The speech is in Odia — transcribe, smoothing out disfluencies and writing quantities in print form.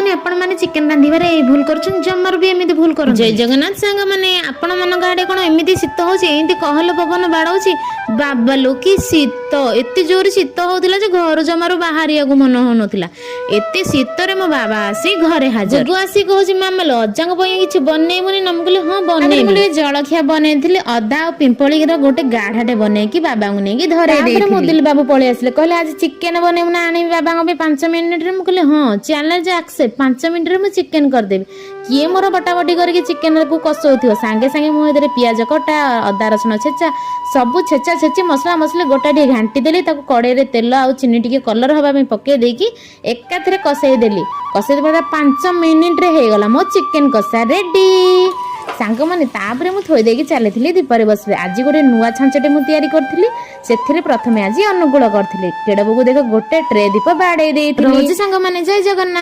ସାଙ୍ଗମାନେ, ଆପଣମାନେ ଚିକେନ ରାନ୍ଧିବାରେ ଏଇ ଭୁଲ କରୁଛନ୍ତି। ଜମାରୁ ବି ଏମିତି ଭୁଲ କରନ୍ତୁ। ଜୟ ଜଗନ୍ନାଥ ସାଙ୍ଗମାନେ। ଆପଣମାନଙ୍କ ଆଡେ କଣ ଏମିତି ଶୀତ ହଉଛି? ଏମିତି କହଲ ପବନ ବାଡଉଛି। ବାବାଲୋ, କି ଶୀତ! ଏତେ ଜୋରେ ଶୀତ ହଉଥିଲା ଯେ ଘରୁ ଜମାରୁ ବାହାରିବାକୁ ମନ ହଉନଥିଲା। ଏତେ ଶୀତରେ ମୋ ବାବା ଆସି ଘରେ ହାଜର। ଗୁଗୁ ଆସି କହୁଛି, "ମାମା ଲୋ, ଅଜାଙ୍କ ପାଇଁ କିଛି ବନେଇବୁନି ନା?" ମୁଁ କହିଲି, "ହଁ, ବନେଇବି।" ମୁଁ ଟିକେ ଜଳଖିଆ ବନେଇଥିଲି। ଅଦା ଆଉ ପିମ୍ପଳିର ଗୋଟେ ଗାଢାଟେ ବନେଇକି ବାବାଙ୍କୁ ନେଇକି ଧରେଇ ଦେଇଥିଲି। ମୁଦିଲି ବାବୁ ପଳେଇ ଆସିଲେ। କହିଲେ, "ଆଜି ଚିକେନ ବନେଇବୁ ନା ଆଣିବି ବାବାଙ୍କ ପାଇଁ 5 ମିନିଟରେ?" ମୁଁ କହିଲି, "ହଁ, ଚ୍ୟାଲେଞ୍ଜ ଆକ୍ସେପ୍ଟ। 5 ମିନିଟରେ ମୁଁ ଚିକେନ କରିଦେବି। କିଏ ମୋର ବଟାବଟି କରିକି ଚିକେନକୁ କଷଉଥିବ?" ସାଙ୍ଗେ ସାଙ୍ଗେ ମୁଁ ଏଥିରେ ପିଆଜ କଟା, ଅଦା ରସୁଣ ଛେଚା, ସବୁ ଛେଚା ଛେଚି, ମସଲା ମସଲି ଗୋଟା ଟିକେ ଘାଣ୍ଟି ଦେଲି। ତାକୁ କଡ଼େଇରେ ତେଲ ଆଉ ଚିନି ଟିକେ କଲର ହେବା ପାଇଁ ପକେଇ ଦେଇକି ଏକାଥରେ କଷେଇ ଦେଲି। କଷେଇ ଦେବା 5 ମିନିଟରେ ହେଇଗଲା ମୋ ଚିକେନ କଷା ରେଡି ସାଙ୍ଗମାନେ। ତାପରେ ମୁଁ ଥୋଇ ଦେଇକି ଚାଲିଥିଲି ଦୀପରେ ବସିବି। ଆଜି ଗୋଟେ ନୂଆ ଛାଞ୍ଚଟେ ମୁଁ ତିଆରି କରିଥିଲି। ସେଥିରେ ପ୍ରଥମେ ଆଜି ଅନୁକୂଳ କରିଥିଲି। କେଡ଼ବୁକୁ ଦେଖ, ଗୋଟେ ଟ୍ରେ ଦୀପ ବାଡ଼େଇ ଦେଇଥିଲି। ରହୁଛି ସାଙ୍ଗମାନେ, ଜୟ ଜଗନ୍ନାଥ।